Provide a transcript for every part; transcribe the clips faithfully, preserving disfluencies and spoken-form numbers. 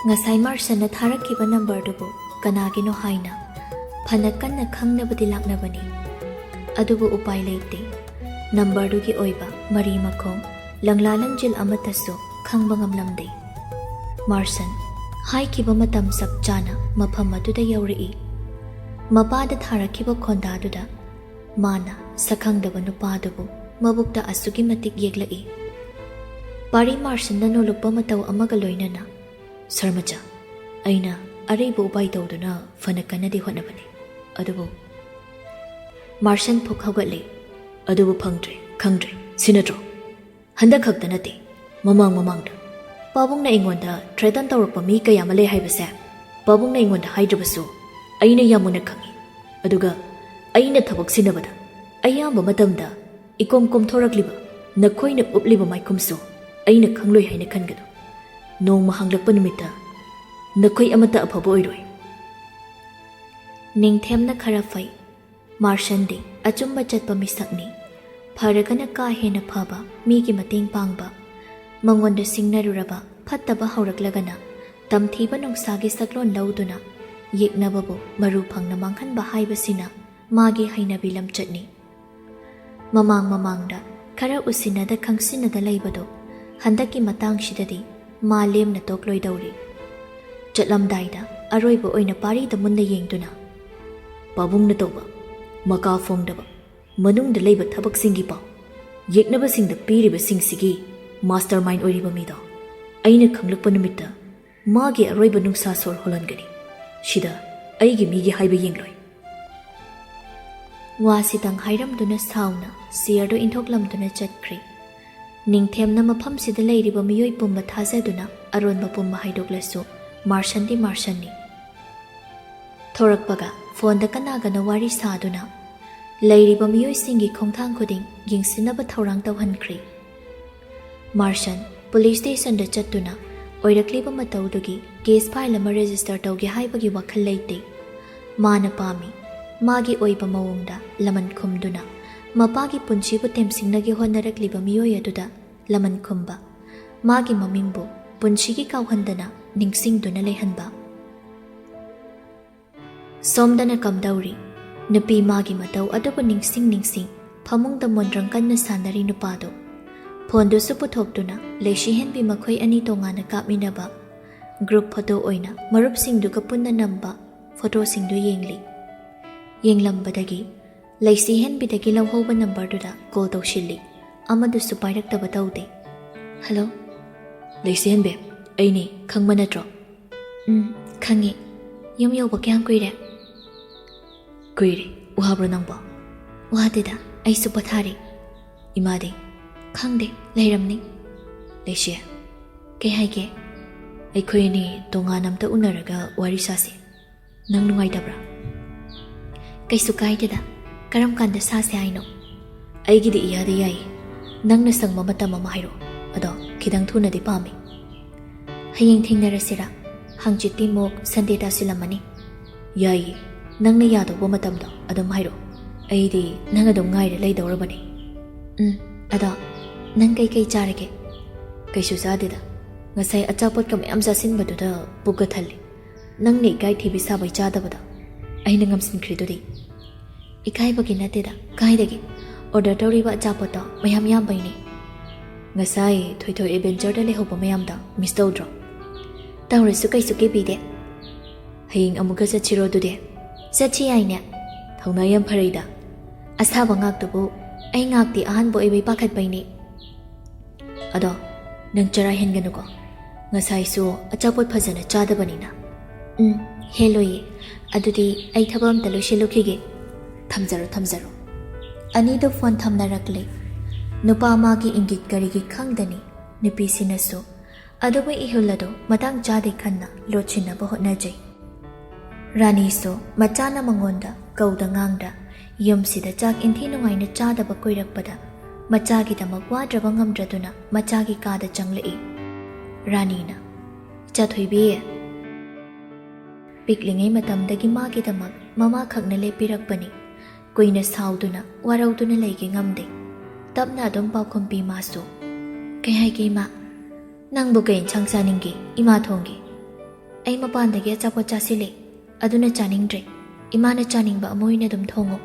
ꯉꯁꯥꯏ ꯃꯥꯔꯁꯟꯅ ꯊꯥꯔꯛꯈꯤꯕ ꯅꯝꯕꯔꯗꯨꯕꯨ ꯀꯅꯥꯒꯤꯅꯣ ꯍꯥꯏꯅ ꯐꯅ ꯀꯟꯅ ꯈꯪꯅꯕꯗꯤ ꯂꯥꯛꯅꯕꯅꯤ꯫ ꯑꯗꯨꯕꯨ ꯎꯄꯥꯏ ꯂꯩꯇꯦ꯫ ꯅꯝꯕꯔꯗꯨꯒꯤ ꯑꯣꯏꯕ ꯃꯔꯤ ꯃꯈꯣꯡ, ꯂꯪꯂꯥ ꯂꯪꯖꯤꯜ ꯑꯃꯠꯇꯁꯨ ꯈꯪꯕ ꯉꯝꯂꯝꯗꯦ꯫ ꯃꯥꯔꯁꯟ ꯍꯥꯏꯈꯤꯕ ꯃꯇꯝ ꯆꯞ ꯆꯥꯅ ꯃꯐꯝ ꯑꯗꯨꯗ ꯌꯧꯔꯛꯏ꯫ ꯃꯄꯥꯗ ꯊꯥꯔꯛꯈꯤꯕ ꯈꯣꯟꯗꯥꯗꯨꯗ ꯃꯥꯅ ꯁꯛꯈꯪꯗꯕ ꯅꯨꯄꯥꯗꯨꯕꯨ ꯃꯕꯨꯛꯇ ꯑꯁꯨꯛꯀꯤ ꯃꯇꯤꯛ ꯌꯦꯛꯂꯛꯏ꯫ ꯄꯥꯔꯤ ꯃꯥꯔꯁꯟꯅ ꯅꯣꯂꯨꯛꯄ ꯃꯇꯧ ꯑꯃꯒ ꯂꯣꯏꯅꯅ, "ꯁꯔꯃꯆꯥ, ꯑꯩꯅ ꯑꯔꯩꯕ ꯎꯄꯥꯏ ꯇꯧꯗꯨꯅ ꯐꯅ ꯀꯟꯅꯗꯤ ꯍꯣꯠꯅꯕꯅꯤ, ꯑꯗꯨꯕꯨ..." ꯃꯥꯔꯁꯟ ꯐꯨꯛ ꯍꯧꯒꯠꯂꯦ꯫ "ꯑꯗꯨꯕꯨ ꯐꯪꯗ꯭ꯔꯦ, ꯈꯪꯗ꯭ꯔꯦ, ꯁꯤ ꯅꯠꯇ꯭ꯔꯣ? ꯍꯟꯗꯛ ꯈꯛꯇ ꯅꯠꯇꯦ, ꯃꯃꯥꯡ ꯃꯃꯥꯡꯗ ꯄꯥꯕꯨꯡꯅ ꯑꯩꯉꯣꯟꯗ ꯊ꯭ꯔꯦꯇꯟ ꯇꯧꯔꯛꯄ ꯃꯤ ꯀꯌꯥ ꯑꯃ ꯂꯩ ꯍꯥꯏꯕꯁꯦ ꯄꯥꯕꯨꯡꯅ ꯑꯩꯉꯣꯟꯗ ꯍꯥꯏꯗ꯭ꯔꯕꯁꯨ ꯑꯩꯅ ꯌꯥꯝ ꯃꯨꯟꯅ ꯈꯪꯏ꯫ ꯑꯗꯨꯒ ꯑꯩꯅ ꯊꯕꯛ ꯁꯤꯟꯅꯕꯗ ꯑꯌꯥꯝꯕ ꯃꯇꯝꯗ ꯏꯀꯣꯝ ꯀꯣꯝꯊꯣꯔꯛꯂꯤꯕ ꯅꯈꯣꯏꯅ ꯎꯞꯂꯤꯕ ꯃꯥꯏꯈꯨꯝꯁꯨ ꯑꯩꯅ ꯈꯪꯂꯣꯏ ꯍꯥꯏꯅ ꯈꯟꯒꯅꯨ꯫ ꯅꯣꯡꯃ ꯍꯥꯡꯂꯛꯄ ꯅꯨꯃꯤꯠꯇ ꯅꯈꯣꯏ ꯑꯃꯠꯇ ꯑꯐꯕ ꯑꯣꯏꯔꯣꯏ꯫" ꯅꯤꯡꯊꯦꯝꯅ ꯈꯔ ꯐꯩ꯫ ꯃꯥꯔꯁꯟꯗꯤ ꯑꯆꯨꯝꯕ ꯆꯠꯄ ꯃꯤꯁꯛꯅꯤ꯫ ꯐꯔꯒꯅ ꯀꯥ ꯍꯦꯟꯅ ꯐꯕ, ꯃꯤꯒꯤ ꯃꯇꯦꯡ ꯄꯥꯡꯕ, ꯃꯉꯣꯟꯗ ꯁꯤꯡꯅꯔꯨꯔꯕ ꯐꯠꯇꯕ ꯍꯧꯔꯛꯂꯒꯅ ꯇꯝꯊꯤꯕ ꯅꯨꯡꯁꯥꯒꯤ ꯁꯛꯂꯣꯟ ꯂꯧꯗꯨꯅ ꯌꯦꯛꯅꯕꯕꯨ ꯃꯔꯨ ꯐꯪꯅ ꯃꯥꯡꯍꯟꯕ ꯍꯥꯏꯕꯁꯤꯅ ꯃꯥꯒꯤ ꯍꯩꯅꯕꯤ ꯂꯝꯆꯠꯅꯤ꯫ ꯃꯃꯥꯡ ꯃꯃꯥꯡꯗ ꯈꯔ ꯎꯁꯤꯟꯅꯗ ꯈꯪꯁꯤꯟꯅꯗ ꯂꯩꯕꯗꯨ ꯍꯟꯗꯛꯀꯤ ꯃꯇꯥꯡꯁꯤꯗꯗꯤ ꯃꯥ ꯂꯦꯝꯅ ꯇꯣꯛꯂꯣꯏꯗꯧꯔꯤ꯫ ꯆꯠꯂꯝꯗꯥꯏꯗ ꯑꯔꯣꯏꯕ ꯑꯣꯏꯅ ꯄꯥꯔꯤꯗ ꯃꯨꯟꯅ ꯌꯦꯡꯗꯨꯅ, "ꯄꯥꯕꯨꯡꯅ ꯇꯧꯕ, ꯃꯀꯥ ꯐꯣꯡꯗꯕ, ꯃꯅꯨꯡꯗ ꯂꯩꯕ ꯊꯕꯛꯁꯤꯡꯒꯤ ꯄꯥꯎ ꯌꯦꯛꯅꯕꯁꯤꯡꯗ ꯄꯤꯔꯤꯕꯁꯤꯡꯁꯤꯒꯤ ꯃꯥꯁꯇꯔ ꯃꯥꯏꯟ ꯑꯣꯏꯔꯤꯕ ꯃꯤꯗꯣ ꯑꯩꯅ ꯈꯪꯂꯛꯄ ꯅꯨꯃꯤꯠꯇ ꯃꯥꯒꯤ ꯑꯔꯣꯏꯕ ꯅꯨꯡꯁꯥ ꯁꯣꯔ ꯍꯣꯜꯍꯟꯒꯅꯤ꯫ ꯁꯤꯗ ꯑꯩꯒꯤ ꯃꯤꯒꯤ ꯍꯥꯏꯕ ꯌꯦꯡꯂꯣꯏ꯫" ꯋꯥꯁꯤꯗꯪ ꯍꯥꯏꯔꯝꯗꯨꯅ ꯁꯥꯎꯅ ꯆꯤꯌꯔꯗꯨ ꯏꯟꯊꯣꯛꯂꯝꯗꯨꯅ ꯆꯠꯈ꯭ꯔꯦ꯫ ꯅꯤꯡꯊꯦꯝꯅ ꯃꯐꯝꯁꯤꯗ ꯂꯩꯔꯤꯕ ꯃꯤꯑꯣꯏ ꯄꯨꯝꯕ ꯊꯥꯖꯗꯨꯅ ꯑꯔꯣꯟꯕ ꯄꯨꯝꯕ ꯍꯥꯏꯗꯣꯛꯂꯁꯨ ꯃꯥꯔꯁꯟꯗꯤ ꯃꯥꯔꯁꯟꯅꯤ꯫ ꯊꯣꯔꯛꯄꯒ ꯐꯣꯟꯗ ꯀꯅꯥꯒꯅꯣ ꯋꯥꯔꯤ ꯁꯥꯗꯨꯅ ꯂꯩꯔꯤꯕ ꯃꯤꯑꯣꯏꯁꯤꯡꯒꯤ ꯈꯣꯡꯊꯥꯡ ꯈꯨꯗꯤꯡ ꯌꯦꯡꯁꯤꯟꯅꯕ ꯊꯧꯔꯥꯡ ꯇꯧꯍꯟꯈ꯭ꯔꯦ꯫ ꯃꯥꯔꯁꯟ ꯄꯨꯂꯤꯁ ꯁ꯭ꯇꯦꯁꯟꯗ ꯆꯠꯇꯨꯅ ꯑꯣꯏꯔꯛꯂꯤꯕ ꯃꯇꯧꯗꯨꯒꯤ ꯀꯦꯁ ꯐꯥꯏꯜ ꯑꯃ ꯔꯦꯖꯤꯁꯇꯔ ꯇꯧꯒꯦ ꯍꯥꯏꯕꯒꯤ ꯋꯥꯈꯜ ꯂꯩꯇꯦ꯫ ꯃꯥꯅ ꯄꯥꯝꯃꯤ, ꯃꯥꯒꯤ ꯑꯣꯏꯕ ꯃꯑꯣꯡꯗ ꯂꯃꯟ ꯈꯨꯝꯗꯨꯅ ꯃꯄꯥꯒꯤ ꯄꯨꯟꯁꯤꯕꯨ ꯇꯦꯝꯁꯤꯡꯅꯒꯦ ꯍꯣꯠꯅꯔꯛꯂꯤꯕ ꯃꯤꯑꯣꯏ ꯑꯗꯨꯗ ꯂꯃꯟ ꯈꯨꯝꯕ꯫ ꯃꯥꯒꯤ ꯃꯃꯤꯡꯕꯨ ꯄꯨꯟꯁꯤꯒꯤ ꯀꯥꯎꯍꯟꯗꯅ ꯅꯤꯡꯁꯤꯡꯗꯨꯅ ꯂꯩꯍꯟꯕ꯫ ꯁꯣꯝꯗꯅ ꯀꯝꯗꯧꯔꯤ? ꯅꯨꯄꯤ ꯃꯥꯒꯤ ꯃꯇꯧ ꯑꯗꯨꯕꯨ ꯅꯤꯡꯁꯤꯡ ꯅꯤꯡꯁꯤꯡ ꯐꯃꯨꯡꯗ ꯃꯣꯟꯗ꯭ꯔꯪ ꯀꯟꯅ ꯁꯥꯟꯅꯔꯤ ꯅꯨꯄꯥꯗꯨ꯫ ꯐꯣꯟꯗꯨꯁꯨ ꯄꯨꯊꯣꯛꯇꯨꯅ ꯂꯩꯁꯤꯍꯦꯟꯕꯤ ꯃꯈꯣꯏ ꯑꯅꯤ ꯇꯣꯉꯥꯟꯅ ꯀꯥꯞꯃꯤꯟꯅꯕ ꯒ꯭ꯔꯨꯞ ꯐꯣꯇꯣ ꯑꯣꯏꯅ ꯃꯔꯨꯞꯁꯤꯡꯗꯨꯒ ꯄꯨꯟꯅ ꯅꯝꯕ ꯐꯣꯇꯣꯁꯤꯡꯗꯨ ꯌꯦꯡꯂꯤ꯫ ꯌꯦꯡꯂꯝꯕꯗꯒꯤ ꯂꯩꯁꯤꯍꯦꯟꯕꯤꯗꯒꯤ ꯂꯧꯍꯧꯕ ꯅꯝꯕꯔꯗꯨꯗ ꯀꯣꯜ ꯇꯧꯁꯤꯜꯂꯤ꯫ ꯑꯃꯗꯨꯁꯨ ꯄꯥꯏꯔꯛꯇꯕ ꯇꯧꯗꯦ꯫ "ꯍꯜꯂꯣ?" "ꯂꯩꯁꯤꯍꯦꯟꯕꯤ, ꯑꯩꯅꯤ, ꯈꯪꯕ ꯅꯠꯇ꯭ꯔꯣ?" "ꯎꯝ, ꯈꯪꯉꯤ꯫ ꯌꯨꯝ ꯌꯧꯕ ꯀꯌꯥꯝ ꯀꯨꯏꯔꯦ?" "ꯀꯨꯏꯔꯦ꯫ ꯋꯥꯕ꯭ꯔꯣ ꯅꯪꯕꯣ?" "ꯋꯥꯗꯦꯗ, ꯑꯩꯁꯨ ꯄꯣꯊꯥꯔꯤ꯫" "ꯏꯃꯥꯗꯤ?" "ꯈꯪꯗꯦ, ꯂꯩꯔꯝꯅꯤ꯫" "ꯂꯩꯁꯤ, ꯀꯩ ꯍꯥꯏꯒꯦ?" "ꯑꯩꯈꯣꯏ ꯑꯅꯤ ꯇꯣꯉꯥꯟ ꯑꯝꯇ ꯎꯅꯔꯒ ꯋꯥꯔꯤ ꯁꯥꯁꯤ꯫ ꯅꯪ ꯅꯨꯡꯉꯥꯏꯇꯕ꯭ꯔꯥ?" "ꯀꯩꯁꯨ ꯀꯥꯏꯗꯦꯗ꯫ ꯀꯔꯝ ꯀꯥꯟꯗ ꯁꯥꯁꯦ ꯍꯥꯏꯅꯣ?" "ꯑꯩꯒꯤꯗꯤ ꯏꯌꯥꯗ ꯌꯥꯏ꯫ ꯅꯪꯅ ꯁꯪꯕ ꯃꯇꯝ ꯑꯃ ꯍꯥꯏꯔꯣ꯫ ꯑꯗꯣ ꯈꯤꯇꯪ ꯊꯨꯅꯗꯤ ꯄꯥꯝꯃꯤ꯫" "ꯍꯌꯦꯡ ꯊꯦꯡꯅꯔꯁꯤꯔꯥ? ꯍꯪꯆꯤꯠꯇꯤ ꯃꯨꯛ ꯁꯟꯗꯦ ꯇꯥꯁꯤꯜꯂꯝꯃꯅꯤ꯫" "ꯌꯥꯏꯌꯦ꯫ ꯅꯪꯅ ꯌꯥꯗꯧꯕ ꯃꯇꯝꯗꯣ ꯑꯗꯨꯝ ꯍꯥꯏꯔꯣ꯫ ꯑꯩꯗꯤ ꯅꯪ ꯑꯗꯨꯝ ꯉꯥꯏꯔ ꯂꯩꯗꯧꯔꯕꯅꯤ꯫" "ꯎꯝ, ꯑꯗꯣ ꯅꯪ ꯀꯩꯀꯩ ꯆꯥꯔꯒꯦ?" "ꯀꯩꯁꯨ ꯆꯥꯗꯦꯗ꯫ ꯉꯁꯥꯏ ꯑꯆꯥꯄꯣꯠꯀ ꯃꯌꯥꯝ ꯆꯥꯁꯤꯟꯕꯗꯨꯗ ꯄꯨꯛꯀ ꯊꯜꯂꯤ꯫ ꯅꯪꯅ ꯏꯀꯥꯏ ꯊꯤꯕꯤ ꯁꯥꯕꯩ ꯆꯥꯗꯕꯗꯣ ꯑꯩꯅ ꯉꯝꯁꯤꯟꯈ꯭ꯔꯤꯗꯨꯗꯤ꯫" "ꯏꯀꯥꯏꯕꯒꯤ ꯅꯠꯇꯦꯗ, ꯀꯥꯏꯗꯒꯤ? ꯑꯣꯔꯗꯔ ꯇꯧꯔꯤꯕ ꯑꯆꯥꯄꯣꯠꯇꯣ ꯃꯌꯥꯝ ꯌꯥꯝꯕꯩꯅꯦ꯫" "ꯉꯁꯥꯏ ꯊꯣꯏꯊꯣꯏ ꯑꯦꯗꯚꯦꯟꯆꯔꯗ ꯂꯩꯍꯧꯕ ꯃꯌꯥꯝꯗꯣ ꯃꯤꯁ ꯇꯧꯗ꯭ꯔꯣ?" "ꯇꯧꯔꯁꯨ ꯀꯩꯁꯨ ꯀꯤꯕꯤꯗꯦ꯫" "ꯍꯌꯦꯡ ꯑꯃꯨꯛꯀ ꯆꯠꯁꯤꯔꯣ ꯑꯗꯨꯗꯤ?" "ꯆꯠꯁꯤ ꯌꯥꯏꯅꯦ꯫" "ꯊꯧꯅꯥ ꯌꯥꯝ ꯐꯔꯦꯗ꯫" "ꯑꯁꯥꯕ ꯉꯥꯛꯇꯨꯕꯨ ꯑꯩ ꯉꯥꯛꯇꯤ ꯑꯍꯥꯟꯕ ꯑꯣꯏꯕꯩ ꯄꯥꯈꯠꯄꯩꯅꯦ꯫" "ꯑꯗꯣ ꯅꯪ ꯆꯔꯥ ꯍꯦꯟꯒꯅꯨꯀꯣ꯫ ꯉꯁꯥꯏꯁꯨ ꯑꯆꯥꯄꯣꯠ ꯐꯖꯅ ꯆꯥꯗꯕꯅꯤꯅ꯫" "ꯎꯝ, ꯍꯦꯜꯂꯣꯏꯌꯦ꯫ ꯑꯗꯨꯗꯤ ꯑꯩ ꯊꯕꯛ ꯑꯝꯇ ꯂꯣꯏꯁꯤꯜꯂꯨꯈꯤꯒꯦ꯫" "ꯊꯝꯖꯔꯣ, ꯊꯝꯖꯔꯣ꯫" ꯑꯅꯤꯗꯨ ꯐꯣꯟ ꯊꯝꯅꯔꯛꯂꯦ꯫ ꯅꯨꯄꯥ ꯃꯥꯒꯤ ꯏꯪꯒꯤꯠ ꯀꯔꯤꯒꯤ ꯈꯪꯗꯅꯤ ꯅꯨꯄꯤꯁꯤꯅꯁꯨ꯫ ꯑꯗꯨꯕꯨ ꯏꯍꯨꯜ ꯑꯗꯨ ꯃꯇꯥꯡ ꯆꯥꯗꯦ ꯈꯟꯅ ꯂꯣꯠꯁꯤꯟꯅꯕ ꯍꯣꯠꯅꯖꯩ꯫ ꯔꯥꯅꯤꯁꯨ ꯃꯆꯥꯅ ꯃꯉꯣꯟꯗ ꯀꯧꯗ ꯉꯥꯡꯗ ꯌꯨꯝꯁꯤꯗ ꯆꯥꯛ ꯏꯟꯊꯤ ꯅꯨꯡꯉꯥꯏꯅ ꯆꯥꯗꯕ ꯀꯨꯏꯔꯛꯄꯗ ꯃꯆꯥꯒꯤꯗꯃꯛ ꯋꯥꯗ꯭ꯔꯕ ꯉꯝꯗ꯭ꯔꯗꯨꯅ ꯃꯆꯥꯒꯤ ꯀꯥꯗ ꯆꯪꯂꯛꯏ꯫ ꯔꯥꯅꯤꯅ, "ꯏꯆꯥꯊꯣꯏꯕꯤ꯫" ꯄꯤꯛꯂꯤꯉꯩ ꯃꯇꯝꯗꯒꯤ ꯃꯥꯒꯤꯗꯃꯛ ꯃꯃꯥꯈꯛꯅ ꯂꯦꯞꯄꯤꯔꯛꯄꯅꯤ꯫ ꯀꯨꯏꯅ ꯁꯥꯎꯗꯨꯅ, ꯋꯥꯔꯧꯗꯨꯅ ꯂꯩꯒꯦ ꯉꯝꯗꯦ꯫ ꯇꯞꯅ ꯑꯗꯨꯝ ꯄꯥꯎꯈꯨꯝ ꯄꯤ ꯃꯥꯁꯨ꯫ "ꯀꯩ ꯍꯥꯏꯒꯦ, ꯏꯃꯥ?" "ꯅꯪꯕꯨ ꯀꯩ ꯏꯟꯁꯥꯡ ꯆꯥꯅꯤꯡꯒꯦ? ꯏꯃꯥ ꯊꯣꯡꯒꯦ꯫" "ꯑꯩ ꯃꯄꯥꯟꯗꯒꯤ ꯑꯆꯥꯄꯣꯠ ꯆꯥꯁꯤꯜꯂꯦ, ꯑꯗꯨꯅ ꯆꯥꯅꯤꯡꯗ꯭ꯔꯦ꯫ ꯏꯃꯥꯅ ꯆꯥꯅꯤꯡꯕ ꯑꯃ ꯑꯣꯏꯅ ꯑꯗꯨꯝ ꯊꯣꯡꯉꯣ꯫"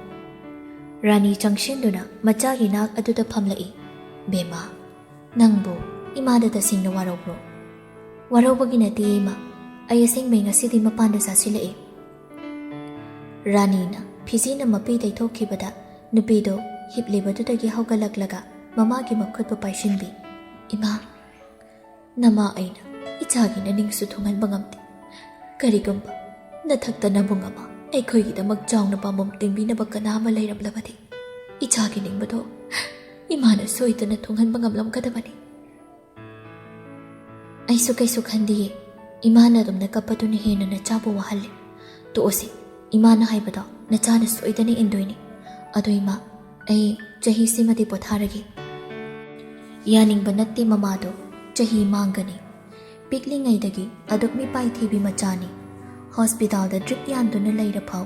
ꯔꯥꯅꯤ ꯆꯪꯁꯤꯟꯗꯨꯅ ꯃꯆꯥꯒꯤ ꯅꯥꯛ ꯑꯗꯨꯗ ꯐꯝꯂꯛꯏ꯫ "ꯕꯦꯝꯃ, ꯅꯪꯕꯨ ꯏꯃꯥꯗ ꯇꯁꯦꯡꯅ ꯋꯥꯔꯧꯕ꯭ꯔꯣ?" "ꯋꯥꯔꯧꯕꯒꯤ ꯅꯠꯇꯦ, ꯏꯃꯥ꯫ ꯑꯩ ꯑꯁꯦꯡꯕꯩ ꯉꯁꯤꯗꯤ ꯃꯄꯥꯟꯗ ꯆꯥꯁꯤꯜꯂꯛꯑꯦ꯫" ꯔꯥꯅꯤꯅ ꯐꯤꯖꯤꯅ ꯃꯄꯤ ꯇꯩꯊꯣꯛꯈꯤꯕꯗ, ꯅꯨꯄꯤꯗꯣ ꯍꯤꯞꯂꯤꯕꯗꯨꯗꯒꯤ ꯍꯧꯒꯠꯂꯛꯂꯒ ꯃꯃꯥꯒꯤ ꯃꯈꯨꯠꯄꯨ ꯄꯥꯏꯁꯤꯟꯕꯤ꯫ "ꯏꯃꯥ, ꯅꯃꯥ ꯑꯩꯅ ꯏꯆꯥꯒꯤ ꯅꯅꯤꯡꯁꯨ ꯊꯨꯡꯍꯟꯕ ꯉꯝꯗꯦ꯫ ꯀꯔꯤꯒꯨꯝꯕ ꯅꯊꯛꯇ ꯅꯕꯨꯡ ꯑꯃ ꯑꯩꯈꯣꯏꯒꯤꯗꯃꯛ ꯆꯥꯎꯅ ꯄꯥꯝꯕꯣꯝ ꯇꯤꯡꯕꯤꯅꯕ ꯀꯅꯥ ꯑꯃ ꯂꯩꯔꯝꯂꯕꯗꯤ, ꯏꯆꯥꯒꯤ ꯅꯤꯡꯕꯗꯣ ꯏꯃꯥꯅ ꯁꯣꯏꯗꯅ ꯊꯨꯡꯍꯟꯕ ꯉꯝꯂꯝꯒꯗꯕꯅꯤ꯫" "ꯑꯩꯁꯨ ꯀꯩꯁꯨ ꯈꯟꯗꯤꯌꯦ꯫ ꯏꯃꯥꯅ ꯑꯗꯨꯝꯅ ꯀꯞꯄꯗꯨꯅ ꯍꯦꯟꯅ ꯅꯆꯥꯕꯨ ꯋꯥꯍꯜꯂꯦ꯫ ꯇꯣꯛꯑꯁꯤ, ꯏꯃꯥꯅ ꯍꯥꯏꯕꯗꯣ ꯅꯆꯥꯅ ꯁꯣꯏꯗꯅ ꯏꯟꯗꯣꯏꯅꯤ꯫ ꯑꯗꯣ ꯏꯃꯥ, ꯑꯩ ꯆꯍꯤꯁꯤꯃꯗꯤ ꯄꯣꯊꯥꯔꯒꯦ꯫" ꯌꯥꯅꯤꯡꯕ ꯅꯠꯇꯦ ꯃꯃꯥꯗꯣ꯫ ꯆꯍꯤ ꯃꯥꯡꯒꯅꯤ꯫ ꯄꯤꯛꯂꯤꯉꯩꯗꯒꯤ ꯑꯗꯨꯛ ꯃꯤꯄꯥꯏ ꯊꯤꯕꯤ ꯃꯆꯥꯅꯤ꯫ ꯍꯣꯁꯄꯤꯇꯥꯜꯗ ꯗ꯭ꯔꯤꯞ ꯌꯥꯟꯗꯨꯅ ꯂꯩꯔ ꯐꯥꯎ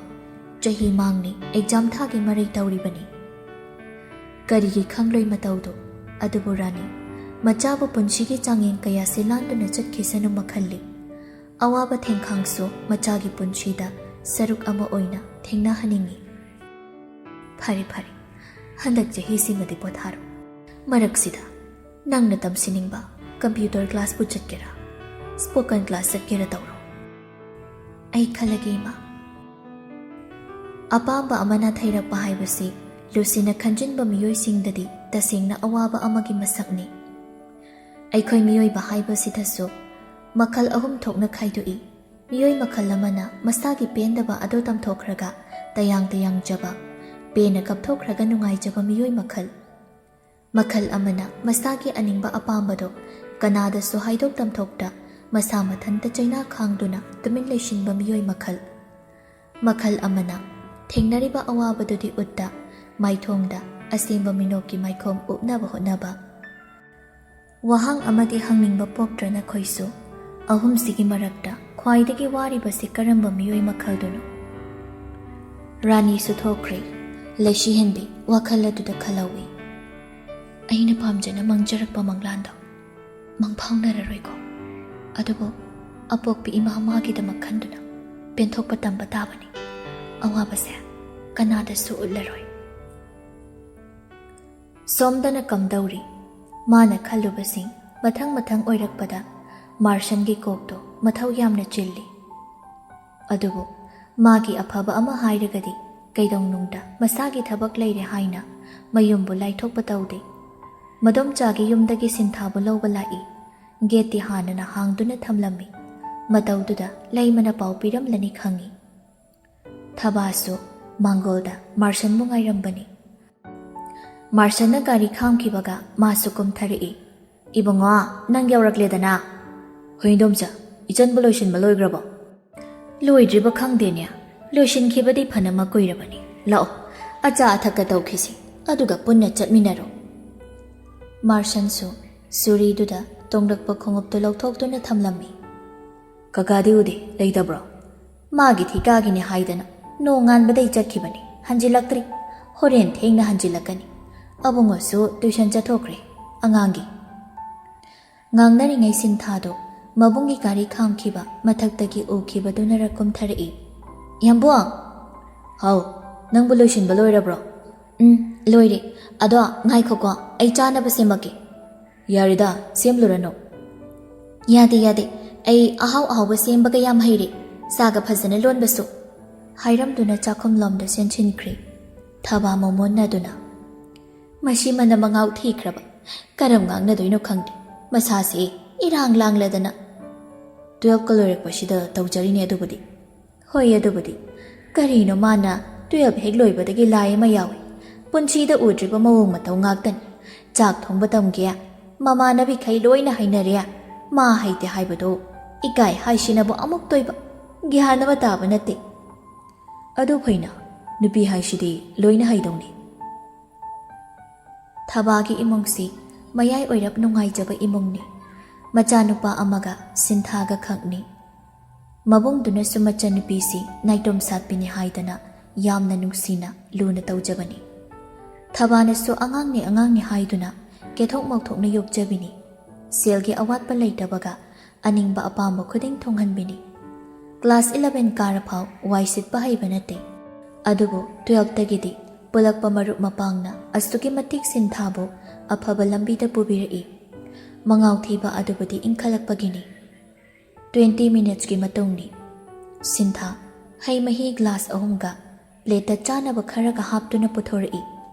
ꯆꯍꯤ ꯃꯥꯡꯅꯤ, ꯑꯦꯛꯖꯥꯝ ꯊꯥꯒꯦ ꯃꯔꯩ ꯇꯧꯔꯤꯕꯅꯤ꯫ ꯀꯔꯤꯒꯤ ꯈꯪꯂꯣꯏ ꯃꯇꯧꯗꯣ? ꯑꯗꯨꯕꯨ ꯔꯥꯅꯤ, ꯃꯆꯥꯕꯨ ꯄꯨꯟꯁꯤꯒꯤ ꯆꯥꯡꯌꯦꯡ ꯀꯌꯥꯁꯦ ꯂꯥꯟꯗꯨꯅ ꯆꯠꯈꯤꯁꯅꯨ ꯃꯈꯜꯂꯤ꯫ ꯑꯋꯥꯕ ꯊꯦꯡꯈꯥꯡꯁꯨ ꯃꯆꯥꯒꯤ ꯄꯨꯟꯁꯤꯗ ꯁꯔꯨꯛ ꯑꯃ ꯑꯣꯏꯅ ꯊꯦꯡꯅꯍꯟꯅꯤꯡꯏ꯫ "ꯐꯔꯦ, ꯐꯔꯦ, ꯍꯟꯗꯛ ꯆꯍꯤꯁꯤꯃꯗꯤ ꯄꯣꯊꯥꯔꯣ꯫ ꯃꯔꯛꯁꯤꯗ ꯅꯪꯅ ꯇꯝꯁꯤꯟꯅꯤꯡꯕ ꯀꯝꯄ꯭ꯌꯨꯇꯔ ꯀ꯭ꯂꯥꯁꯄꯨ ꯆꯠꯀꯦꯔꯥ, ꯁ꯭ꯄꯣꯀꯟ ꯀ꯭ꯂꯥꯁ ꯆꯠꯀꯦꯔꯥ ꯇꯧꯔꯣ꯫ ꯑꯩ ꯈꯜꯂꯒꯦ, ꯏꯃꯥ꯫" ꯑꯄꯥꯝꯕ ꯑꯃ ꯅꯥꯊꯩꯔꯛꯄ ꯍꯥꯏꯕꯁꯤ ꯂꯨꯁꯤꯅ ꯈꯟꯖꯤꯟꯕ ꯃꯤꯑꯣꯏꯁꯤꯡꯗꯗꯤ ꯇꯁꯦꯡꯅ ꯑꯋꯥꯕ ꯑꯃꯒꯤ ꯃꯁꯛꯅꯤ꯫ ꯑꯩꯈꯣꯏ ꯃꯤꯑꯣꯏꯕ ꯍꯥꯏꯕꯁꯤꯗꯁꯨ ꯃꯈꯜ ꯑꯍꯨꯝ ꯊꯣꯛꯅ ꯈꯥꯏꯗꯣꯛꯏ꯫ ꯃꯤꯑꯣꯏ ꯃꯈꯜ ꯑꯃꯅ ꯃꯁꯥꯒꯤ ꯄꯦꯟꯗꯕ ꯑꯗꯨ ꯇꯝꯊꯣꯛꯈ꯭ꯔꯒ ꯇꯌꯥꯡ ꯇꯌꯥꯡꯖꯕ, ꯄꯦꯟꯅ ꯀꯞꯊꯣꯛꯈ꯭ꯔꯒ ꯅꯨꯡꯉꯥꯏꯖꯕ ꯃꯤꯑꯣꯏ ꯃꯈꯜ꯫ ꯃꯈꯜ ꯑꯃꯅ ꯃꯁꯥꯒꯤ ꯑꯅꯤꯡꯕ ꯑꯄꯥꯝꯕꯗꯣ ꯀꯅꯥꯗꯁꯨ ꯍꯥꯏꯗꯣꯛ ꯇꯝꯊꯣꯛꯇ ꯃꯁꯥ ꯃꯊꯟꯇ ꯆꯩꯅꯥ ꯈꯥꯡꯗꯨꯅ ꯇꯨꯃꯤꯟ ꯂꯩꯁꯤꯟꯕ ꯃꯤꯑꯣꯏ ꯃꯈꯜ꯫ ꯃꯈꯜ ꯑꯃꯅ ꯊꯦꯡꯅꯔꯤꯕ ꯑꯋꯥꯕꯗꯨꯗꯤ ꯎꯠꯇ ꯃꯥꯏꯊꯣꯡꯗ ꯑꯁꯦꯡꯕ ꯃꯤꯅꯣꯛꯀꯤ ꯃꯥꯏꯈꯣꯝ ꯎꯞꯅꯕ ꯍꯣꯠꯅꯕ꯫ ꯋꯥꯍꯪ ꯑꯃꯗꯤ ꯍꯪꯅꯤꯡꯕ ꯄꯣꯛꯇ꯭ꯔ ꯅꯈꯣꯏꯁꯨ? ꯑꯍꯨꯝꯁꯤꯒꯤ ꯃꯔꯛꯇ ꯈ꯭ꯋꯥꯏꯗꯒꯤ ꯋꯥꯔꯤꯕꯁꯤ ꯀꯔꯝꯕ ꯃꯤꯑꯣꯏ ꯃꯈꯜꯗꯨꯅꯣ? ꯔꯥꯅꯤꯁꯨ ꯊꯣꯛꯈ꯭ꯔꯦ꯫ ꯂꯩꯁꯤꯍꯦꯟꯕꯤ ꯋꯥꯈꯜ ꯑꯗꯨꯗ ꯈꯜꯍꯧꯏ꯫ "ꯑꯩꯅ ꯄꯥꯝꯖꯅ ꯃꯪꯖꯔꯛꯄ ꯃꯪꯂꯥꯟꯗꯣ ꯃꯪꯐꯥꯎꯅꯔꯔꯣꯏꯀꯣ꯫ ꯑꯗꯨꯕꯨ ꯑꯄꯣꯛꯄꯤ ꯏꯃꯥ ꯃꯥꯒꯤꯗꯃꯛ ꯈꯟꯗꯨꯅ ꯄꯦꯟꯊꯣꯛꯄ ꯇꯝꯕ ꯇꯥꯕꯅꯤ꯫ ꯑꯋꯥꯕꯁꯦ ꯀꯅꯥꯗꯁꯨ ꯎꯠꯂꯔꯣꯏ꯫ ꯁꯣꯝꯗꯅ ꯀꯝꯗꯧꯔꯤ? ꯃꯥꯅ ꯈꯜꯂꯨꯕꯁꯤꯡ ꯃꯊꯪ ꯃꯊꯪ ꯑꯣꯏꯔꯛꯄꯗ ꯃꯥꯔꯁꯟꯒꯤ ꯀꯣꯛꯇꯣ ꯃꯊꯧ ꯌꯥꯝꯅ ꯆꯤꯜꯂꯤ꯫ ꯑꯗꯨꯕꯨ ꯃꯥꯒꯤ ꯑꯐꯕ ꯑꯃ ꯍꯥꯏꯔꯒꯗꯤ, ꯀꯩꯗꯧꯅꯨꯡꯗ ꯃꯁꯥꯒꯤ ꯊꯕꯛ ꯂꯩꯔꯦ ꯍꯥꯏꯅ ꯃꯌꯨꯝꯕꯨ ꯂꯥꯏꯊꯣꯛꯄ ꯇꯧꯗꯦ꯫ ꯃꯗꯣꯝꯆꯥꯒꯤ ꯌꯨꯝꯗꯒꯤ ꯁꯤꯟꯊꯥꯕꯨ ꯂꯧꯕ ꯂꯥꯛꯏ꯫ ꯒꯦꯠꯇꯤ ꯍꯥꯟꯅꯅ ꯍꯥꯡꯗꯨꯅ ꯊꯝꯂꯝꯃꯤ꯫ ꯃꯇꯧꯗꯨꯗ ꯂꯩꯃꯅ ꯄꯥꯎ ꯄꯤꯔꯝꯂꯅꯤ ꯈꯪꯏ꯫ ꯊꯕꯥꯁꯨ ꯃꯥꯡꯒꯣꯜꯗ ꯃꯥꯔꯁꯟꯕꯨ ꯉꯥꯏꯔꯝꯕꯅꯤ꯫ ꯃꯥꯔꯁꯟꯅ ꯒꯥꯔꯤ ꯈꯥꯝꯈꯤꯕꯒ ꯃꯥꯁꯨ ꯀꯨꯝꯊꯔꯛꯏ꯫ "ꯏꯕꯨꯡꯉꯣ, ꯅꯪ ꯌꯧꯔꯛꯂꯦꯗꯅ?" "ꯍꯣꯏ, ꯏꯟꯗꯣꯝꯆꯥ, ꯏꯆꯟꯕꯨ ꯂꯣꯏꯁꯤꯟꯕ ꯂꯣꯏꯈ꯭ꯔꯕꯣ?" "ꯂꯣꯏꯗ꯭ꯔꯤꯕ ꯈꯪꯗꯦꯅꯦ, ꯂꯣꯏꯁꯤꯟꯈꯤꯕꯗꯤ ꯐꯅꯃꯛ ꯀꯨꯏꯔꯕꯅꯤ꯫ ꯂꯥꯛꯑꯣ, ꯑꯆꯥ ꯑꯊꯛꯀ ꯇꯧꯈꯤꯁꯤ, ꯑꯗꯨꯒ ꯄꯨꯟꯅ ꯆꯠꯃꯤꯟꯅꯔꯣ꯫" ꯃꯥꯔꯁꯟꯁꯨ ꯁꯨꯔꯤꯗꯨꯗ ꯇꯣꯡꯂꯛꯄ ꯈꯣꯡꯎꯞꯇꯨ ꯂꯧꯊꯣꯛꯇꯨꯅ ꯊꯝꯂꯝꯃꯤ꯫ "ꯀꯀꯥꯗꯤ ꯎꯗꯦ, ꯂꯩꯇꯕ꯭ꯔꯣ?" "ꯃꯥꯒꯤ ꯊꯤꯀꯥꯒꯤꯅꯤ ꯍꯥꯏꯗꯅ ꯅꯣꯡꯉꯥꯟꯕꯗꯩ ꯆꯠꯈꯤꯕꯅꯤ, ꯍꯟꯖꯤꯜꯂꯛꯇ꯭ꯔꯤ꯫ ꯍꯣꯔꯦꯟ ꯊꯦꯡꯅ ꯍꯟꯖꯤꯜꯂꯛꯀꯅꯤ꯫ ꯑꯕꯨꯡꯉꯣꯁꯨ ꯇ꯭ꯌꯨꯁꯟ ꯆꯠꯊꯣꯛꯈ꯭ꯔꯦ, ꯑꯉꯥꯡꯒꯤ꯫" ꯉꯥꯡꯅꯔꯤꯉꯩ ꯁꯤꯟꯊꯥꯗꯣ ꯃꯕꯨꯡꯒꯤ ꯒꯥꯔꯤ ꯈꯥꯝꯈꯤꯕ ꯃꯊꯛꯇꯒꯤ ꯎꯈꯤꯕꯗꯨꯅꯔ ꯀꯨꯝꯊꯔꯛꯏ꯫ "ꯌꯥꯝꯕꯨꯡ!" "ꯍꯥꯎ, ꯅꯪꯕꯨ ꯂꯣꯏꯁꯤꯟꯕ ꯂꯣꯏꯔꯕ꯭ꯔꯣ?" "ꯎꯝ, ꯂꯣꯏꯔꯦ꯫ ꯑꯗꯣ ꯉꯥꯏꯈꯣꯀꯣ, ꯑꯩ ꯆꯥꯅꯕ ꯁꯦꯝꯃꯛꯀꯦ꯫" "ꯌꯥꯔꯦꯗ, ꯁꯦꯝꯂꯨꯔꯅꯨ꯫" "ꯌꯥꯗꯦ, ꯌꯥꯗꯦ, ꯑꯩ ꯑꯍꯥꯎ ꯑꯍꯥꯎꯕ ꯁꯦꯝꯕꯒ ꯌꯥꯝ ꯍꯩꯔꯦ, ꯆꯥꯒ ꯐꯖꯅ ꯂꯣꯟꯕꯁꯨ꯫" ꯍꯥꯏꯔꯝꯗꯨꯅ ꯆꯥꯛꯈꯨꯝꯂꯣꯝꯗ ꯆꯦꯟꯁꯤꯟꯈ꯭ꯔꯦ꯫ ꯊꯕꯥ ꯃꯣꯃꯣꯟꯅꯗꯨꯅ, "ꯃꯁꯤ ꯃꯅꯝ ꯃꯉꯥꯎ ꯊꯤꯈ꯭ꯔꯕ, ꯀꯔꯝ ꯉꯥꯡꯅꯗꯣꯏꯅꯣ ꯈꯪꯗꯦ, ꯃꯁꯥꯁꯦ ꯏꯔꯥꯡ ꯂꯥꯡꯂꯗꯅ꯫" "ꯇꯨꯌꯦꯜꯐꯀ ꯂꯣꯏꯔꯛꯄꯁꯤꯗ ꯇꯧꯖꯔꯤꯅꯦ ꯑꯗꯨꯕꯨꯗꯤ꯫" "ꯍꯣꯏ, ꯑꯗꯨꯕꯨꯗꯤ꯫ ꯀꯔꯤꯅꯣ ꯃꯥꯅ ꯇꯨꯌꯦꯜꯐ ꯍꯦꯛ ꯂꯣꯏꯕꯗꯒꯤ ꯂꯥꯏ ꯑꯃ ꯌꯥꯎꯏ꯫ ꯄꯨꯟꯁꯤꯗ ꯎꯗ꯭ꯔꯤꯕ ꯃꯑꯣꯡ ꯃꯇꯧ ꯉꯥꯛꯇꯅꯤ꯫ ꯆꯥꯛ ꯊꯣꯡꯕ ꯇꯝꯒꯦ, ꯃꯃꯥꯟꯅꯕꯤꯈꯩ ꯂꯣꯏꯅ ꯍꯩꯅꯔꯦ꯫ ꯃꯥ ꯍꯩꯇꯦ ꯍꯥꯏꯕꯗꯣ ꯏꯀꯥꯏ ꯍꯥꯏꯁꯤꯅꯕꯨ ꯑꯃꯨꯛꯇꯣꯏꯕ꯫ ꯒ꯭ꯌꯥꯟ ꯑꯃ ꯇꯥꯕ ꯅꯠꯇꯦ꯫" "ꯑꯗꯨ ꯐꯩꯅ, ꯅꯨꯄꯤ ꯍꯥꯏꯁꯤꯗꯤ ꯂꯣꯏꯅ ꯍꯩꯗꯧꯅꯤ꯫" ꯊꯕꯥꯒꯤ ꯏꯃꯨꯡꯁꯤ ꯃꯌꯥꯏ ꯑꯣꯏꯔꯞ ꯅꯨꯡꯉꯥꯏꯖꯕ ꯏꯃꯨꯡꯅꯤ꯫ ꯃꯆꯥꯅꯨꯄꯥ ꯑꯃꯒ ꯁꯤꯟꯊꯥꯒ ꯈꯛꯅꯤ꯫ ꯃꯕꯨꯡꯗꯨꯅꯁꯨ ꯃꯆꯟꯅꯨꯄꯤꯁꯤ ꯅꯥꯏꯇꯣꯝ ꯁꯥꯠꯄꯤꯅꯤ ꯍꯥꯏꯗꯅ ꯌꯥꯝꯅ ꯅꯨꯡꯁꯤꯅ ꯂꯨꯅ ꯇꯧꯖꯕꯅꯤ꯫ ꯊꯕꯥꯅꯁꯨ ꯑꯉꯥꯡꯅꯤ ꯑꯉꯥꯡꯅꯤ ꯍꯥꯏꯗꯨꯅ ꯀꯦꯊꯣꯛ ꯃꯧꯊꯣꯛꯅ ꯌꯣꯛꯆꯕꯤꯅꯤ꯫ ꯁꯦꯜꯒꯤ ꯑꯋꯥꯠꯄ ꯂꯩꯇꯕꯒ ꯑꯅꯤꯡꯕ ꯑꯄꯥꯝꯕ ꯈꯨꯗꯤꯡ ꯊꯨꯡꯍꯟꯕꯤꯅꯤ꯫ ꯀ꯭ꯂꯥꯁ ꯏꯂꯚꯦꯟ ꯀꯥꯔꯐꯥꯎ ꯋꯥꯏ ꯁꯤꯠꯄ ꯍꯩꯕ ꯅꯠꯇꯦ, ꯑꯗꯨꯕꯨ ꯇꯨꯌꯦꯜꯐꯇꯒꯤꯗꯤ ꯄꯨꯜꯂꯛꯄ ꯃꯔꯨꯞ ꯃꯄꯥꯡꯅ ꯑꯁꯨꯛꯀꯤ ꯃꯇꯤꯛ ꯁꯤꯟꯊꯥꯕꯨ ꯑꯐꯕ ꯂꯝꯕꯤꯗ ꯄꯨꯕꯤꯔꯛꯏ꯫ ꯃꯉꯥꯎ ꯊꯤꯕ ꯑꯗꯨꯕꯨꯗꯤ ꯏꯟꯈꯠꯂꯛꯄꯒꯤꯅꯤ꯫ ꯇ꯭ꯋꯦꯟꯇꯤ ꯃꯤꯅꯠꯁꯀꯤ ꯃꯇꯨꯡꯅꯤ꯫ ꯁꯤꯟꯊꯥ ꯍꯩ ꯃꯍꯤ ꯒ꯭ꯂꯥꯁ ꯑꯍꯨꯝꯒ ꯄ꯭ꯂꯦꯠꯇ ꯆꯥꯅꯕ ꯈꯔꯒ ꯍꯥꯞꯇꯨꯅ ꯄꯨꯊꯣꯔꯛꯏ꯫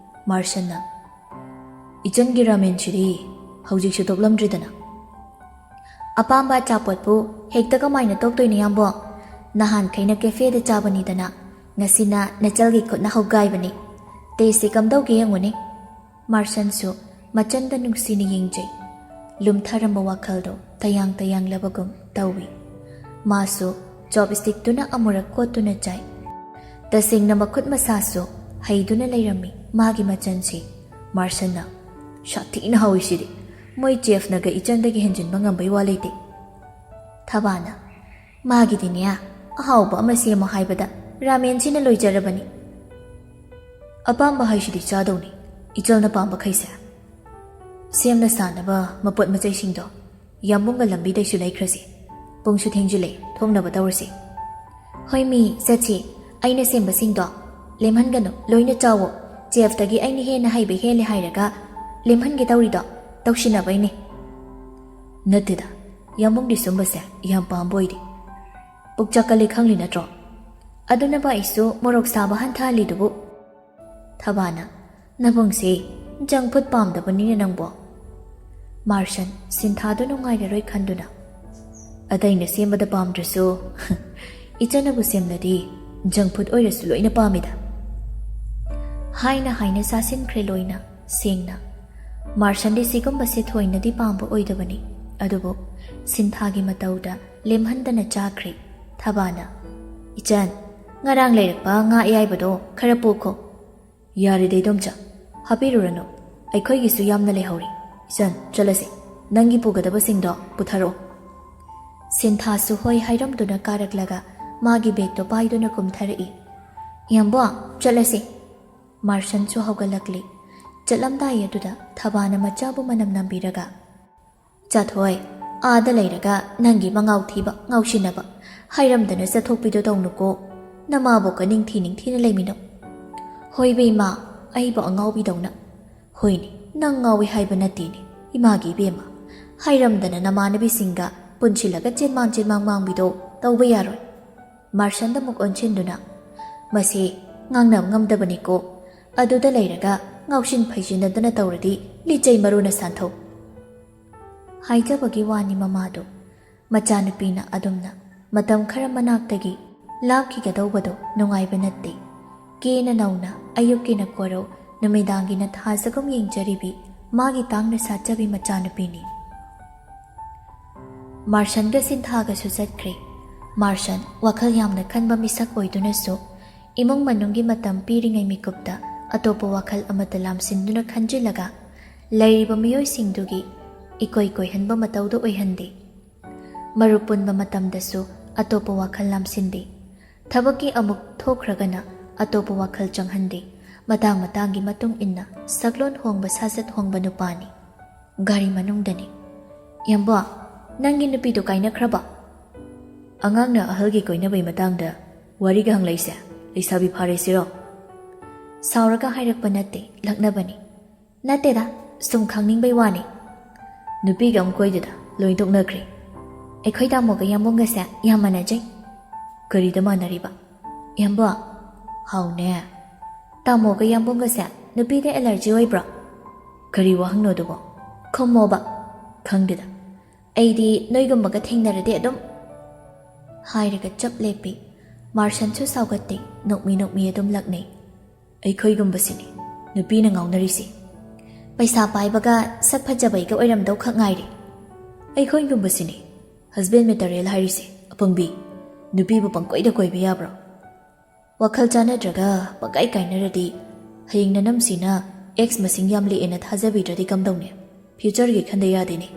ꯃꯥꯔꯁꯟꯅ, "ꯏꯆꯟꯒꯤ ꯔꯥꯃꯦꯟꯁꯤꯗꯤ ꯍꯧꯖꯤꯛꯁꯨ ꯇꯣꯛꯂꯝꯗ꯭ꯔꯤꯗꯅ?" "ꯑꯄꯥꯝꯕ ꯑꯆꯥꯄꯣꯠꯄꯨ ꯍꯦꯛꯇ ꯀꯃꯥꯏꯅ ꯇꯣꯛꯇꯣꯏꯅꯣ, ꯌꯥꯝꯕꯣ? ꯅꯍꯥꯟꯈꯩꯅ ꯀꯦꯐꯦꯗ ꯆꯥꯕꯅꯤꯗꯅ, ꯉꯁꯤꯅ ꯅꯆꯜꯒꯤ ꯈꯨꯠꯅ ꯍꯧꯒꯥꯏꯕꯅꯤ꯫ ꯇꯦꯁꯇꯤ ꯀꯝꯗꯧꯒꯦ ꯌꯦꯡꯉꯨꯅꯦ?" ꯃꯥꯔꯁꯟꯁꯨ ꯃꯆꯟꯗ ꯅꯨꯡꯁꯤꯅ ꯌꯦꯡꯖꯩ꯫ ꯂꯨꯝꯊꯔꯝꯕ ꯋꯥꯈꯜꯗꯣ ꯇꯌꯥꯡ ꯇꯌꯥꯡꯂꯕꯒꯨꯝ ꯇꯧꯏ꯫ ꯃꯥꯁꯨ ꯆꯣꯞꯁ꯭ꯇꯤꯛꯇꯨꯅ ꯑꯃꯨꯔꯛ ꯀꯣꯠꯇꯨꯅ ꯆꯥꯏ꯫ ꯇꯁꯦꯡꯅ ꯃꯈꯨꯠ ꯃꯁꯥꯁꯨ ꯍꯩꯗꯨꯅ ꯂꯩꯔꯝꯃꯤ ꯃꯥꯒꯤ ꯃꯆꯟꯁꯤ꯫ ꯃꯥꯔꯁꯟꯅ, "ꯁꯥꯊꯤꯅ ꯍꯥꯎꯏ ꯁꯤꯗꯤ꯫ ꯃꯣꯏ ꯆꯦꯐꯅꯒ ꯏꯆꯟꯗꯒꯤ ꯍꯦꯟꯖꯤꯟꯕ ꯉꯝꯕꯩ ꯋꯥ ꯂꯩꯇꯦ꯫" ꯊꯕꯥꯅ, "ꯃꯥꯒꯤꯗꯤꯅꯦ, ꯑꯍꯥꯎꯕ ꯑꯃ ꯁꯦꯝꯃꯣ ꯍꯥꯏꯕꯗ ꯔꯥꯃꯦꯟꯁꯤꯅ ꯂꯣꯏꯖꯔꯕꯅꯤ꯫" "ꯑꯄꯥꯝꯕ ꯍꯥꯏꯁꯤꯗꯤ ꯆꯥꯗꯧꯅꯤ, ꯏꯆꯜꯅ ꯄꯥꯝꯕꯈꯩꯁꯦ꯫ ꯁꯦꯝꯅ ꯁꯥꯅꯕ ꯃꯄꯣꯠ ꯃꯆꯩꯁꯤꯡꯗꯣ ꯌꯥꯝꯕꯨꯡꯒ ꯂꯝꯕꯤꯗꯩꯁꯨ ꯂꯩꯈ꯭ꯔꯁꯤ꯫ ꯄꯨꯡꯁꯨ ꯊꯦꯡꯖꯤꯜꯂꯦ, ꯊꯣꯡꯅꯕ ꯇꯧꯔꯁꯤ꯫" "ꯍꯣꯏ ꯃꯤ, ꯆꯠꯁꯤ꯫ ꯑꯩꯅ ꯁꯦꯝꯕꯁꯤꯡꯗꯣ ꯂꯦꯝꯍꯟꯒꯅꯨ, ꯂꯣꯏꯅ ꯆꯥꯎꯋꯣ꯫ ꯆꯦꯐꯇꯒꯤ ꯑꯩꯅ ꯍꯦꯟꯅ ꯍꯩꯕ ꯍꯦꯜꯂꯦ ꯍꯥꯏꯔꯒ ꯂꯦꯝꯍꯟꯒꯦ ꯇꯧꯔꯤꯗꯣ ꯇꯧꯁꯤꯟꯅꯕꯩꯅꯦ꯫" "ꯅꯠꯇꯦꯗ, ꯌꯥꯝꯕꯨꯡꯗꯤ ꯁꯨꯝꯕꯁꯦ ꯌꯥꯝ ꯄꯥꯝꯕ ꯑꯣꯏꯗꯦ꯫ ꯄꯨꯛ ꯆꯥꯛꯀꯜꯂꯤ ꯈꯪꯂꯤ ꯅꯠꯇ꯭ꯔꯣ? ꯑꯗꯨꯅꯕꯨ ꯑꯩꯁꯨ ꯃꯣꯔꯣꯛ ꯁꯥꯕ ꯍꯟꯊꯍꯜꯂꯤꯗꯨꯕꯨ꯫" ꯊꯕꯥꯅ, "ꯅꯕꯨꯡꯁꯤ ꯖꯪ ꯐꯨꯗ ꯄꯥꯝꯗꯕꯅꯤꯅꯦ ꯅꯪꯕꯣ꯫" ꯃꯥꯔꯁꯟ ꯁꯤꯟꯊꯥꯗꯨ ꯅꯨꯡꯉꯥꯏꯔꯔꯣꯏ ꯈꯟꯗꯨꯅ, "ꯑꯇꯩꯅ ꯁꯦꯝꯕꯗ ꯄꯥꯝꯗ꯭ꯔꯁꯨ ꯏꯆꯟꯅꯕꯨ ꯁꯦꯝꯂꯗꯤ ꯖꯪ ꯐꯨꯗ ꯑꯣꯏꯔꯁꯨ ꯂꯣꯏꯅ ꯄꯥꯝꯃꯤꯗ꯫" ꯍꯥꯏꯅ ꯍꯥꯏꯅ ꯆꯥꯁꯤꯟꯈ꯭ꯔꯦ ꯂꯣꯏꯅ ꯁꯦꯡꯅ꯫ ꯃꯥꯔꯁꯟꯗꯤ ꯁꯤꯒꯨꯝꯕꯁꯦ ꯊꯣꯏꯅꯗꯤ ꯄꯥꯝꯕ ꯑꯣꯏꯗꯕꯅꯤ, ꯑꯗꯨꯕꯨ ꯁꯤꯟꯊꯥꯒꯤ ꯃꯇꯧꯗ ꯂꯦꯝꯍꯟꯗꯅ ꯆꯥꯈ꯭ꯔꯦ꯫ ꯊꯕꯥꯅ, "ꯏꯆꯟ, ꯉꯔꯥꯡ ꯂꯩꯔꯛꯄ ꯉꯥ ꯑꯌꯥꯏꯕꯗꯣ ꯈꯔ ꯄꯨꯈꯣ꯫" "ꯌꯥꯔꯦꯗ ꯏꯗꯣꯝꯆꯥ, ꯍꯥꯞꯄꯤꯔꯨꯔꯅꯨ, ꯑꯩꯈꯣꯏꯒꯤꯁꯨ ꯌꯥꯝꯅ ꯂꯩꯍꯧꯔꯤ꯫ ꯏꯆꯟ, ꯆꯠꯂꯁꯤ, ꯅꯪꯒꯤ ꯄꯨꯒꯗꯕꯁꯤꯡꯗꯣ ꯄꯨꯊꯔꯛꯑꯣ꯫" ꯁꯤꯟꯊꯥꯁꯨ ꯍꯣꯏ ꯍꯥꯏꯔꯝꯗꯨꯅ ꯀꯥꯔꯛꯂꯒ ꯃꯥꯒꯤ ꯕꯦꯒꯇꯣ ꯄꯥꯏꯗꯨꯅ ꯀꯨꯝꯊꯔꯛꯏ꯫ "ꯌꯥꯝꯕꯣ, ꯆꯠꯂꯁꯤ꯫" ꯃꯥꯔꯁꯟꯁꯨ ꯍꯧꯒꯠꯂꯛꯂꯤ꯫ ꯆꯠꯂꯝꯗꯥꯏ ꯑꯗꯨꯗ ꯊꯕꯥꯅ ꯃꯆꯥꯕꯨ ꯃꯅꯝ ꯅꯝꯕꯤꯔꯒ, "ꯆꯥꯊꯣꯏ, ꯑꯥꯗ ꯂꯩꯔꯒ ꯅꯪꯒꯤ ꯃꯉꯥꯎ ꯊꯤꯕ, ꯉꯥꯎꯁꯤꯟꯅꯕ, ꯍꯥꯏꯔꯝꯗꯅ ꯆꯠꯊꯣꯛꯄꯤꯗꯣ ꯇꯧꯅꯨꯀꯣ꯫ ꯅꯃꯥꯕꯨ ꯀꯅꯤꯡꯊꯤ ꯅꯤꯡꯊꯤꯅ ꯂꯩꯃꯤꯅꯧ꯫ ꯍꯣꯏꯕ ꯏꯃꯥ, ꯑꯩꯕꯨ ꯑꯉꯥꯎꯕꯤꯗꯧꯅ꯫ ꯍꯣꯏꯅꯦ, ꯅꯪ ꯉꯥꯎꯏ ꯍꯥꯏꯕ ꯅꯠꯇꯦꯅꯦ, ꯏꯃꯥꯒꯤ ꯏꯕꯦꯝꯃ꯫ ꯍꯥꯏꯔꯝꯗꯅ ꯅꯃꯥꯟꯅꯕꯤꯁꯤꯡꯒ ꯄꯨꯟꯁꯤꯜꯂꯒ ꯆꯦꯟꯃꯥꯡ ꯆꯦꯟꯃꯥꯡ ꯃꯥꯡꯕꯤꯗꯣ ꯇꯧꯕ ꯌꯥꯔꯣꯏ꯫ ꯃꯥꯔꯁꯟꯗ ꯑꯃꯨꯛ ꯑꯣꯟꯁꯤꯟꯗꯨꯅ, ꯃꯁꯤ ꯉꯥꯡꯅꯕ ꯉꯝꯗꯕꯅꯤꯀꯣ꯫ ꯑꯗꯨꯗ ꯂꯩꯔꯒ ꯉꯥꯎꯁꯤꯟ ꯐꯩꯖꯤꯟꯅꯗꯅ ꯇꯧꯔꯗꯤ ꯂꯤꯆꯩ ꯃꯔꯨꯅ ꯁꯥꯟꯊꯧ꯫ ꯍꯥꯏꯖꯕꯒꯤ ꯋꯥꯅꯤ ꯃꯃꯥꯗꯣ꯫ ꯃꯆꯥꯅꯨꯄꯤꯅ ꯑꯗꯨꯝꯅ ꯃꯇꯝ ꯈꯔ ꯃꯅꯥꯛꯇꯒꯤ ꯂꯥꯞꯈꯤꯒꯗꯧꯕꯗꯣ ꯅꯨꯡꯉꯥꯏꯕ ꯅꯠꯇꯦ꯫ ꯀꯦꯅ ꯅꯧꯅ ꯑꯌꯨꯛꯀꯤꯅ ꯀꯣꯔꯧ, ꯅꯨꯃꯤꯗꯥꯡꯒꯤꯅ ꯊꯥꯖꯒꯨꯝ ꯌꯦꯡꯖꯔꯤꯕꯤ ꯃꯥꯒꯤ ꯇꯥꯡꯅ ꯁꯥꯠꯆꯕꯤ ꯃꯆꯥꯅꯨꯄꯤꯅꯤ꯫ ꯃꯥꯔꯁꯟꯒ ꯁꯤꯟꯊꯥꯒꯁꯨ ꯆꯠꯈ꯭ꯔꯦ꯫ ꯃꯥꯔꯁꯟ ꯋꯥꯈꯜ ꯌꯥꯝꯅ ꯈꯟꯕ ꯃꯤꯁꯛ ꯑꯣꯏꯗꯨꯅꯁꯨ ꯏꯃꯨꯡ ꯃꯅꯨꯡꯒꯤ ꯃꯇꯝ ꯄꯤꯔꯤꯉꯩ ꯃꯤꯀꯨꯞꯇ ꯑꯇꯣꯞꯄ ꯋꯥꯈꯜ ꯑꯃꯠꯇ ꯂꯥꯝꯁꯤꯟꯗꯨꯅ ꯈꯟꯖꯤꯜꯂꯒ ꯂꯩꯔꯤꯕ ꯃꯤꯑꯣꯏꯁꯤꯡꯗꯨꯒꯤ ꯏꯀꯣꯏ ꯀꯣꯏꯍꯟꯕ ꯃꯇꯧꯗꯨ ꯑꯣꯏꯍꯟꯗꯦ꯫ ꯃꯔꯨꯞ ꯄꯨꯟꯕ ꯃꯇꯝꯗꯁꯨ ꯑꯇꯣꯞꯄ ꯋꯥꯈꯜ ꯂꯥꯝꯁꯤꯟꯗꯦ꯫ ꯊꯕꯛꯀꯤ ꯑꯃꯨꯛ ꯊꯣꯛꯈ꯭ꯔꯒꯅ ꯑꯇꯣꯞꯄ ꯋꯥꯈꯜ ꯆꯪꯍꯟꯗꯦ꯫ ꯃꯇꯥꯡ ꯃꯇꯥꯡꯒꯤ ꯃꯇꯨꯡ ꯏꯟꯅ ꯁꯛꯂꯣꯟ ꯍꯣꯡꯕ ꯁꯥꯖꯠ ꯍꯣꯡꯕ ꯅꯨꯄꯥꯅꯤ꯫ ꯒꯥꯔꯤ ꯃꯅꯨꯡꯗꯅꯤ꯫ "ꯌꯥꯝꯕꯣ, ꯅꯪꯒꯤ ꯅꯨꯄꯤꯗꯨ ꯀꯥꯏꯅꯈ꯭ꯔꯕ?" ꯑꯉꯥꯡꯅ ꯑꯍꯜꯒꯤ ꯀꯣꯏꯅꯕꯩ ꯃꯇꯥꯡꯗ ꯋꯥꯔꯤꯒ ꯍꯪꯂꯛꯏꯁꯦ ꯂꯩꯁꯥꯕꯤ ꯐꯥꯔꯦ ꯁꯤꯔꯣ? ꯁꯥꯎꯔꯒ ꯍꯥꯏꯔꯛꯄ ꯅꯠꯇꯦ, ꯂꯛꯅꯕꯅꯤ꯫ "ꯅꯠꯇꯦꯗ, ꯁꯨꯝ ꯈꯪꯅꯤꯡꯕꯩ ꯋꯥꯅꯤ꯫ ꯅꯨꯄꯤꯒ ꯑꯃꯨꯛ ꯀꯣꯏꯗꯦꯗ, ꯂꯣꯏ ꯇꯣꯛꯅꯈ꯭ꯔꯦ꯫ ꯑꯩꯈꯣꯏ ꯇꯥꯃꯣꯒ ꯌꯥꯝꯕꯨꯡꯒꯁꯦ ꯌꯥꯝ ꯃꯥꯟꯅꯖꯩ꯫" "ꯀꯔꯤꯗ ꯃꯥꯟꯅꯔꯤꯕ?" "ꯌꯥꯝꯕꯣ, ꯍꯥꯎꯅꯦ꯫ ꯇꯥꯃꯣꯒ ꯌꯥꯝꯕꯨꯡꯒꯁꯦ ꯅꯨꯄꯤꯗ ꯑꯦꯂꯔꯖꯤ ꯑꯣꯏꯕ꯭ꯔꯣ?" "ꯀꯔꯤ ꯋꯥꯍꯪꯅꯣ ꯑꯗꯨꯕꯣ? ꯈꯨꯝꯃꯣꯕ꯫" "ꯈꯪꯗꯦꯗ꯫ ꯑꯩꯗꯤ ꯅꯣꯏꯒꯨꯝꯕꯒ ꯊꯦꯡꯅꯔꯗꯤ ꯑꯗꯨꯝ꯫" ꯍꯥꯏꯔꯒ ꯆꯞ ꯂꯦꯞꯄꯤ꯫ ꯃꯥꯔꯁꯟꯁꯨ ꯁꯥꯎꯒꯠꯇꯦ, ꯅꯣꯛꯃꯤ ꯅꯣꯛꯃꯤ ꯑꯗꯨꯝ ꯂꯛꯅꯩ꯫ "ꯑꯩꯈꯣꯏꯒꯨꯝꯕꯁꯤꯅꯤ ꯅꯨꯄꯤꯅ ꯉꯥꯎꯅꯔꯤꯁꯤ꯫ ꯄꯩꯁꯥ ꯄꯥꯏꯕꯒ ꯁꯛ ꯐꯖꯕꯩꯒ ꯑꯣꯏꯔꯝꯗꯧ ꯈꯛ ꯉꯥꯏꯔꯦ꯫ ꯑꯩꯈꯣꯏꯒꯨꯝꯕꯁꯤꯅꯤ ꯍꯁꯕꯦꯟ ꯃꯦꯇꯔꯤꯌꯦꯜ ꯍꯥꯏꯔꯤꯁꯦ, ꯑꯄꯪꯕꯤ꯫ ꯅꯨꯄꯤꯕꯨ ꯄꯪꯀꯣꯏꯗ ꯀꯣꯏꯕ ꯌꯥꯕ꯭ꯔꯣ? ꯋꯥꯈꯜ ꯆꯥꯟꯅꯗ꯭ꯔꯒ ꯄꯪꯀꯥꯏ ꯀꯥꯏꯅꯔꯗꯤ ꯍꯌꯦꯡ ꯅꯅꯝꯁꯤꯅ ꯑꯦꯛꯁ ꯃꯁꯤꯡ ꯌꯥꯝꯂꯛꯑꯦꯅ ꯊꯥꯖꯕꯤꯗ꯭ꯔꯗꯤ ꯀꯝꯗꯧꯅꯤ? ꯐ꯭ꯌꯨꯆꯔꯒꯤ ꯈꯟꯗ ꯌꯥꯗꯦꯅꯦ꯫"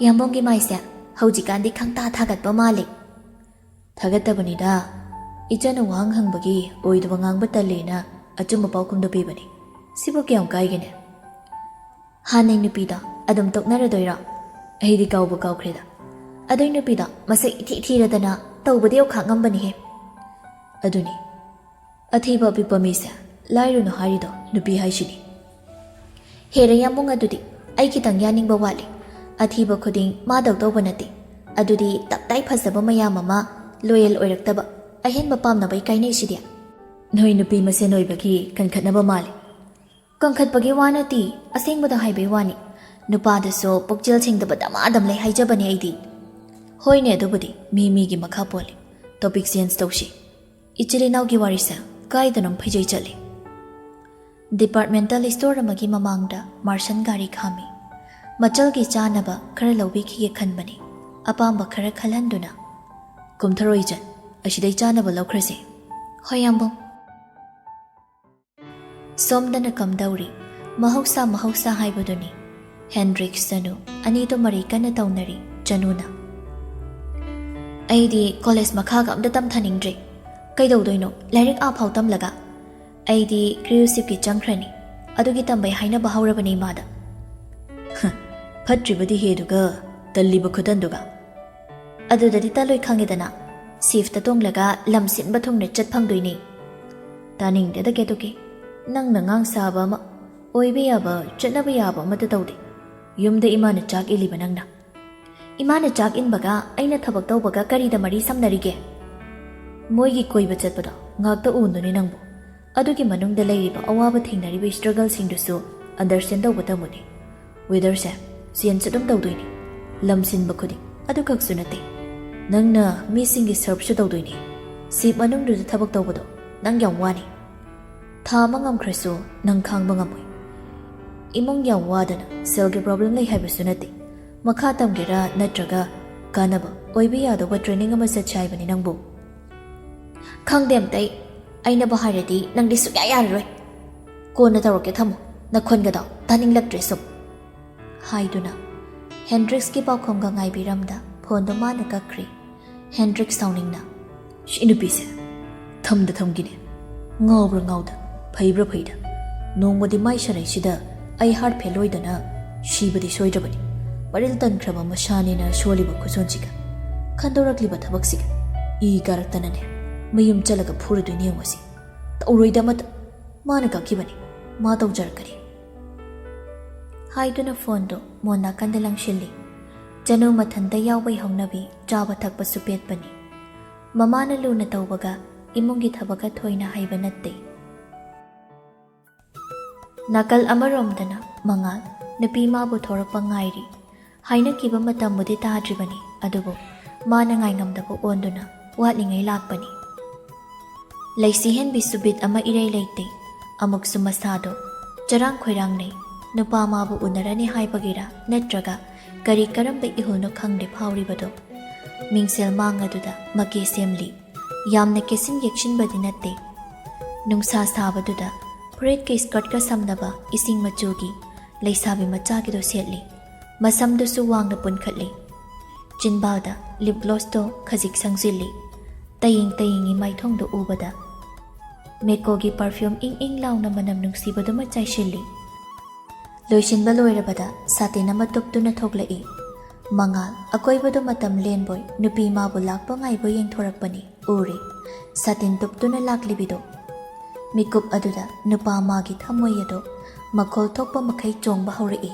"ꯌꯥꯝꯕꯨꯡꯒꯤ ꯃꯥꯏꯁꯦ ꯍꯧꯖꯤꯛꯀꯥꯟꯗꯤ ꯈꯪꯇꯥ ꯊꯥꯒꯠꯄ ꯃꯥꯜꯂꯤ꯫" "ꯊꯥꯒꯠꯇꯕꯅꯤꯗ꯫ ꯏꯆꯟꯅ ꯋꯥꯍꯪ ꯍꯪꯕꯒꯤ ꯑꯣꯏꯗꯕ ꯉꯥꯡꯕ ꯇꯜꯂꯦꯅ ꯑꯆꯨꯝꯕ ꯄꯥꯎꯈꯨꯝꯗꯣ ꯄꯤꯕꯅꯤ꯫ ꯁꯤꯕꯨ ꯀꯌꯥꯝ ꯀꯥꯏꯒꯦꯅꯦ?" "ꯍꯥꯟꯅꯩ ꯅꯨꯄꯤꯗꯣ ꯑꯗꯨꯝ ꯇꯣꯛꯅꯔꯗꯣꯏꯔꯣ?" ꯑꯩꯗꯤ ꯀꯥꯎꯕ ꯀꯥꯎꯈ꯭ꯔꯦꯗ꯫ ꯑꯗꯨꯏ ꯅꯨꯄꯤꯗꯣ ꯃꯁꯛ ꯏꯊꯤ ꯊꯤꯔꯗꯅ ꯇꯧꯕꯗꯤ ꯑꯣꯈꯥꯛ ꯉꯝꯕꯅꯤꯍꯦ꯫ ꯑꯗꯨꯅꯤ, ꯑꯊꯤꯕ ꯑꯄꯤꯛꯄ ꯃꯤꯁꯦ ꯂꯥꯏꯔꯨꯅꯨ ꯍꯥꯏꯔꯤꯗꯣ ꯅꯨꯄꯤ ꯍꯥꯏꯁꯤꯗꯤ꯫ ꯍꯦꯔ ꯌꯥꯝꯕꯨꯡ, ꯑꯗꯨꯗꯤ ꯑꯩ ꯈꯤꯇꯪ ꯌꯥꯅꯤꯡꯕ ꯋꯥꯠꯂꯤ꯫ ꯑꯊꯤꯕ ꯈꯨꯗꯤꯡ ꯃꯥꯗꯧ ꯇꯧꯕ ꯅꯠꯇꯦ꯫ ꯑꯗꯨꯗꯤ ꯇꯞꯇꯥꯏ ꯐꯖꯕ ꯃꯌꯥꯝ ꯑꯃ ꯂꯣꯌꯦꯜ ꯑꯣꯏꯔꯛꯇꯕ, ꯑꯍꯦꯟꯕ ꯄꯥꯝꯅꯕꯩ ꯀꯥꯏꯅꯩꯁꯤꯗꯤ꯫ ꯅꯣꯏ ꯅꯨꯄꯤ ꯃꯁꯦꯟ ꯑꯣꯏꯕꯒꯤ ꯀꯟꯈꯠꯅꯕ ꯃꯥꯜꯂꯤ꯫ ꯀꯟꯈꯠꯄꯒꯤ ꯋꯥ ꯅꯠꯇꯦ, ꯑꯁꯦꯡꯕꯗ ꯍꯥꯏꯕꯩ ꯋꯥꯅꯤ꯫ ꯅꯨꯄꯥꯗꯁꯨ ꯄꯨꯛꯆꯦꯜ ꯁꯦꯡꯗꯕ ꯗꯃꯥꯗꯝ ꯂꯩ ꯍꯥꯏꯖꯕꯅꯦ ꯑꯩꯗꯤ꯫ ꯍꯣꯏꯅꯦ, ꯑꯗꯨꯕꯨꯗꯤ ꯃꯤ ꯃꯤꯒꯤ ꯃꯈꯥ ꯄꯣꯜꯂꯤ꯫ ꯇꯣꯄꯤꯛ ꯆꯦꯟꯖ ꯇꯧꯁꯤ꯫ ꯏꯆꯤꯜ ꯏꯅꯥꯎꯒꯤ ꯋꯥꯔꯤꯁꯦ ꯀꯥꯏꯗꯅꯣꯝ ꯐꯩꯖꯩ ꯆꯠꯂꯤ꯫ ꯗꯤꯄꯥꯔꯠꯃꯦꯟꯇꯦꯜ ꯁ꯭ꯇꯣꯔ ꯑꯃꯒꯤ ꯃꯃꯥꯡꯗ ꯃꯥꯔꯁꯟ ꯒꯥꯔꯤ ꯈꯥꯝꯃꯤ꯫ ꯃꯆꯜꯒꯤ ꯆꯥꯅꯕ ꯈꯔ ꯂꯧꯕꯤꯈꯤꯒꯦ ꯈꯟꯕꯅꯤ꯫ ꯑꯄꯥꯝꯕ ꯈꯔ ꯈꯜꯍꯟꯗꯨꯅ, "ꯀꯨꯝꯊꯔꯣ ꯏꯆꯟ, ꯑꯁꯤꯗꯩ ꯆꯥꯅꯕ ꯂꯧꯈ꯭ꯔꯁꯦ"꯫ "ꯍꯣꯏ ꯌꯥꯝꯕꯨꯡ"꯫ ꯁꯣꯝꯗꯅ ꯀꯝꯗꯧꯔꯤ? ꯃꯍꯧꯁꯥ ꯃꯍꯧꯁꯥ ꯍꯥꯏꯕꯗꯨꯅꯤ꯫ ꯍꯦꯟꯗ꯭ꯔꯤꯛꯁ ꯆꯅꯨ ꯑꯅꯤꯗꯣ ꯃꯔꯩ ꯀꯟꯅ ꯇꯧꯅꯔꯤ꯫ ꯆꯅꯨꯅ, "ꯑꯩꯗꯤ ꯀꯣꯂꯦꯖ ꯃꯈꯥꯒ ꯑꯝꯇ ꯇꯝꯊꯅꯤꯡꯗ꯭ꯔꯦ꯫ ꯀꯩꯗꯧꯗꯣꯏꯅꯣ ꯂꯥꯏꯔꯤꯛ ꯑꯥ ꯐꯥꯎ ꯇꯝꯂꯒ? ꯑꯩꯗꯤ ꯀ꯭ꯔꯨꯏꯖ ꯁꯤꯞꯀꯤ ꯆꯪꯈ꯭ꯔꯅꯤ꯫ ꯑꯗꯨꯒꯤ ꯇꯝꯕꯩ ꯍꯥꯏꯅꯕ ꯍꯧꯔꯕꯅꯦ ꯏꯃꯥꯗ"꯫ "ꯍ, ꯐꯠꯇ꯭ꯔꯤꯕꯗꯤ ꯍꯦꯗꯨꯒ, ꯇꯜꯂꯤꯕ ꯈꯨꯇꯟꯗꯨꯒ"꯫ "ꯑꯗꯨꯗꯗꯤ ꯇꯜꯂꯣꯏ ꯈꯪꯉꯦꯗꯅ꯫ ꯁꯤꯞꯇ ꯇꯣꯡꯂꯒ ꯂꯝ ꯁꯤꯟꯕ ꯊꯨꯡꯅ ꯆꯠ ꯐꯪꯗꯣꯏꯅꯦ"꯫ "ꯇꯥꯅꯤꯡꯗꯦꯗ ꯀꯦꯇꯨꯀꯤ꯫ ꯅꯪꯅ ꯉꯥꯡ ꯁꯥꯕ ꯑꯃ, ꯑꯣꯏꯕ ꯌꯥꯕ, ꯆꯠꯅꯕ ꯌꯥꯕ ꯑꯃꯠꯇ ꯇꯧꯗꯦ꯫ ꯌꯨꯝꯗ ꯏꯃꯥꯅ ꯆꯥꯛ ꯏꯜꯂꯤꯕ ꯅꯪꯅ"꯫ "ꯏꯃꯥꯅ ꯆꯥꯛ ꯏꯟꯕꯒ ꯑꯩꯅ ꯊꯕꯛ ꯇꯧꯕꯒ ꯀꯔꯤꯗ ꯃꯔꯤ ꯁꯝꯅꯔꯤꯒꯦ?" "ꯃꯣꯏꯒꯤ ꯀꯣꯏꯕ ꯆꯠꯄꯗꯣ ꯉꯥꯛꯇ ꯎꯅꯨꯅꯦ ꯅꯪꯕꯨ꯫ ꯑꯗꯨꯒꯤ ꯃꯅꯨꯡꯗ ꯂꯩꯔꯤꯕ ꯑꯋꯥꯕ ꯊꯦꯡꯅꯔꯤꯕ ꯁ꯭ꯇ꯭ꯔꯒꯜꯁꯤꯡꯗꯨꯁꯨ ꯑꯟꯗꯔꯁ꯭ꯇꯦꯟ ꯇꯧꯕ ꯇꯝꯃꯨꯅꯦ꯫ ꯋꯦꯗꯔꯁꯦ ꯆꯦꯟꯖ ꯑꯗꯨꯝ ꯇꯧꯗꯣꯏꯅꯤ꯫ ꯂꯝ ꯁꯤꯟꯕ ꯈꯨꯗꯤꯡ ꯑꯗꯨꯈꯛꯁꯨ ꯅꯠꯇꯦ꯫ ꯅꯪꯅ ꯃꯤꯁꯤꯡꯒꯤ ꯁꯔꯞꯁꯨ ꯇꯧꯗꯣꯏꯅꯤ꯫ ꯁꯤꯞ ꯃꯅꯨꯡꯗꯨꯗ ꯊꯕꯛ ꯇꯧꯕꯗꯣ ꯅꯪ ꯌꯥꯝ ꯋꯥꯅꯤ꯫ ꯊꯥ ꯑꯃ ꯉꯝꯈ꯭ꯔꯁꯨ ꯅꯪ ꯈꯥꯡꯕ ꯉꯝꯃꯣꯏ꯫ ꯏꯃꯨꯡ ꯌꯥꯝ ꯋꯥꯗꯅ ꯁꯦꯜꯒꯤ ꯄ꯭ꯔꯣꯕ꯭ꯂꯦꯝ ꯂꯩ ꯍꯥꯏꯕꯁꯨ ꯅꯠꯇꯦ꯫ ꯃꯈꯥ ꯇꯝꯒꯦꯔꯥ ꯅꯠꯇ꯭ꯔꯒ ꯀꯥꯟꯅꯕ ꯑꯣꯏꯕ ꯌꯥꯗꯧꯕ ꯇ꯭ꯔꯦꯅꯤꯡ ꯑꯃ ꯆꯠꯁꯦ ꯍꯥꯏꯕꯅꯤ ꯅꯪꯕꯨ"꯫ "ꯈꯪꯗꯦ ꯑꯝꯇ ꯑꯩ꯫ ꯑꯩꯅꯕꯨ ꯍꯥꯏꯔꯗꯤ ꯅꯪꯗꯤ ꯁꯨꯡꯌꯥ ꯌꯥꯔꯔꯣꯏ꯫ ꯀꯣꯟꯅ ꯇꯧꯔꯛꯀꯦ, ꯊꯝꯃꯣ꯫ ꯅꯈꯣꯟꯒꯗꯣ ꯇꯥꯅꯤꯡꯂꯛꯇ꯭ꯔꯦ ꯁꯨꯝ"꯫ ꯍꯥꯏꯗꯨꯅ ꯍꯦꯟꯗ꯭ꯔꯤꯛꯁꯀꯤ ꯄꯥꯎꯈꯨꯝꯒ ꯉꯥꯏꯕꯤꯔꯝꯗ ꯐꯣꯟꯗꯣ ꯃꯥꯅ ꯀꯛꯈ꯭ꯔꯦ꯫ ꯍꯦꯟꯗ꯭ꯔꯤꯛꯁ ꯁꯥꯎꯅꯤꯡꯅ, "ꯁꯤ ꯅꯨꯄꯤꯁꯦ ꯊꯝꯗ ꯊꯝꯒꯤꯅꯦ꯫ ꯉꯥꯎꯕ꯭ꯔꯥ ꯉꯥꯎꯗ, ꯐꯩꯕ꯭ꯔꯥ ꯐꯩꯗ꯫ ꯅꯣꯡꯃꯗꯤ ꯃꯥꯏ ꯁꯔꯩꯁꯤꯗ ꯑꯩ ꯍꯥꯔꯠ ꯐꯦꯜ ꯑꯣꯏꯗꯅ ꯁꯤꯕꯗꯤ ꯁꯣꯏꯗ꯭ꯔꯕꯅꯤ"꯫ ꯄꯔꯤꯜ ꯇꯟꯈ꯭ꯔꯕ ꯃꯁꯥꯅꯦꯅ ꯁꯣꯜꯂꯤꯕ ꯈꯨꯁꯣꯟꯁꯤꯒ, ꯈꯟꯗꯣꯔꯛꯂꯤꯕ ꯊꯕꯛꯁꯤꯒ, ꯏ ꯀꯥꯔꯛꯇꯅꯅꯦ ꯃꯌꯨꯝ ꯆꯠꯂꯒ ꯐꯨꯔꯗꯣꯏꯅꯦ ꯌꯦꯡꯉꯨꯁꯤ꯫ ꯇꯧꯔꯣꯏꯗ ꯑꯃꯠꯇ꯫ ꯃꯥꯅ ꯀꯛꯈꯤꯕꯅꯤ, ꯃꯥ ꯇꯧꯖꯔꯛꯀꯅꯤ꯫ ꯍꯥꯏꯗꯨꯅ ꯐꯣꯟꯗꯣ ꯃꯣꯟ ꯅꯥꯀꯟꯗ ꯂꯪꯁꯤꯜꯂꯤ꯫ ꯆꯅꯨ ꯃꯊꯟꯇ ꯌꯥꯎꯕꯩ ꯍꯧꯅꯕꯤ, ꯆꯥꯕ ꯊꯛꯄꯁꯨ ꯄꯦꯠꯄꯅꯤ꯫ ꯃꯃꯥꯅ ꯂꯨꯅ ꯇꯧꯕꯒ ꯏꯃꯨꯡꯒꯤ ꯊꯕꯛꯀ ꯊꯣꯏꯅ ꯍꯩꯕ ꯅꯠꯇꯦ꯫ ꯅꯥꯀꯜ ꯑꯃꯔꯣꯝꯗꯅ ꯃꯉꯥꯜ, ꯅꯨꯄꯤ ꯃꯥꯕꯨ ꯊꯣꯔꯛꯄ ꯉꯥꯏꯔꯤ꯫ ꯍꯥꯏꯅꯈꯤꯕ ꯃꯇꯝꯕꯨꯗꯤ ꯇꯥꯗ꯭ꯔꯤꯕꯅꯤ, ꯑꯗꯨꯕꯨ ꯃꯥꯅ ꯉꯥꯏꯉꯝꯗꯕ ꯑꯣꯟꯗꯨꯅ ꯋꯥꯠꯂꯤꯉꯩ ꯂꯥꯛꯄꯅꯤ꯫ ꯂꯩꯁꯤ ꯍꯦꯟꯕꯤꯁꯨ ꯕꯤꯠ ꯑꯃ ꯏꯔꯩ ꯂꯩꯇꯦ꯫ ꯑꯃꯨꯛꯁꯨ ꯃꯁꯥꯗꯣ ꯆꯔꯥꯡ ꯈꯣꯏꯔꯥꯡꯅꯩ꯫ ꯅꯨꯄꯥ ꯃꯥꯕꯨ ꯎꯅꯔꯅꯤ ꯍꯥꯏꯕꯒꯤꯔ ꯅꯠꯇ꯭ꯔꯒ ꯀꯔꯤ ꯀꯔꯝꯕ ꯏꯍꯨꯜꯅꯣ ꯈꯪꯗꯦ ꯐꯥꯎꯔꯤꯕꯗꯣ꯫ ꯃꯤꯡꯁꯦꯜ ꯃꯥꯡ ꯑꯗꯨꯗ ꯃꯀꯦ ꯁꯦꯝꯂꯤ꯫ ꯌꯥꯝꯅ ꯀꯦꯁꯤꯟ ꯌꯦꯛꯁꯤꯟꯕꯗꯤ ꯅꯠꯇꯦ꯫ ꯅꯨꯡꯁꯥ ꯁꯥꯕꯗꯨꯗ ꯐꯨꯔꯤꯠꯀ ꯁ꯭ꯀꯔꯠꯀ ꯁꯝꯅꯕ ꯏꯁꯤꯡ ꯃꯆꯨꯒꯤ ꯂꯩꯁꯥꯕꯤ ꯃꯆꯥꯒꯤꯗꯣ ꯁꯦꯠꯂꯤ꯫ ꯃꯁꯝꯗꯨꯁꯨ ꯋꯥꯡꯅ ꯄꯨꯟꯈꯠꯂꯤ꯫ ꯆꯤꯟꯕꯥꯜꯗ ꯂꯤꯞ ꯒ꯭ꯂꯣꯁꯇꯣ ꯈꯖꯤꯛ ꯁꯪꯖꯤꯜꯂꯤ꯫ ꯇꯌꯦꯡ ꯇꯌꯦꯡꯉꯤ ꯃꯥꯏꯊꯣꯡꯗꯣ ꯎꯕꯗ꯫ ꯃꯦꯀꯣꯒꯤ ꯄꯔꯐ꯭ꯌꯨꯝ ꯏꯪ ꯏꯪ ꯂꯥꯎꯅ ꯃꯅꯝ ꯅꯨꯡꯁꯤꯕꯗꯨꯃ ꯆꯥꯏꯁꯤꯜꯂꯤ꯫ ꯂꯣꯏꯁꯤꯟꯕ ꯂꯣꯏꯔꯕꯗ ꯁꯥꯇꯤꯟ ꯑꯃ ꯇꯨꯞꯇꯨꯅ ꯊꯣꯛꯂꯛꯏ꯫ ꯃꯉꯥꯜ ꯑꯀꯣꯏꯕꯗꯨ ꯃꯇꯝ ꯂꯦꯟꯕꯣꯏ ꯅꯨꯄꯤ ꯃꯥꯕꯨ ꯂꯥꯛꯄ ꯉꯥꯏꯕꯣꯏ ꯌꯦꯡꯊꯣꯔꯛꯄꯅꯤ꯫ ꯎꯔꯦ꯫ ꯁꯥꯇꯤꯟ ꯇꯨꯞꯇꯨꯅ ꯂꯥꯛꯂꯤꯕꯤꯗꯣ꯫ ꯃꯤꯀꯨꯞ ꯑꯗꯨꯗ ꯅꯨꯄꯥ ꯃꯥꯒꯤ ꯊꯃꯣꯏ ꯑꯗꯣ ꯃꯈꯣꯜ ꯊꯣꯛꯄ ꯃꯈꯩ ꯆꯣꯡꯕ ꯍꯧꯔꯛꯏ꯫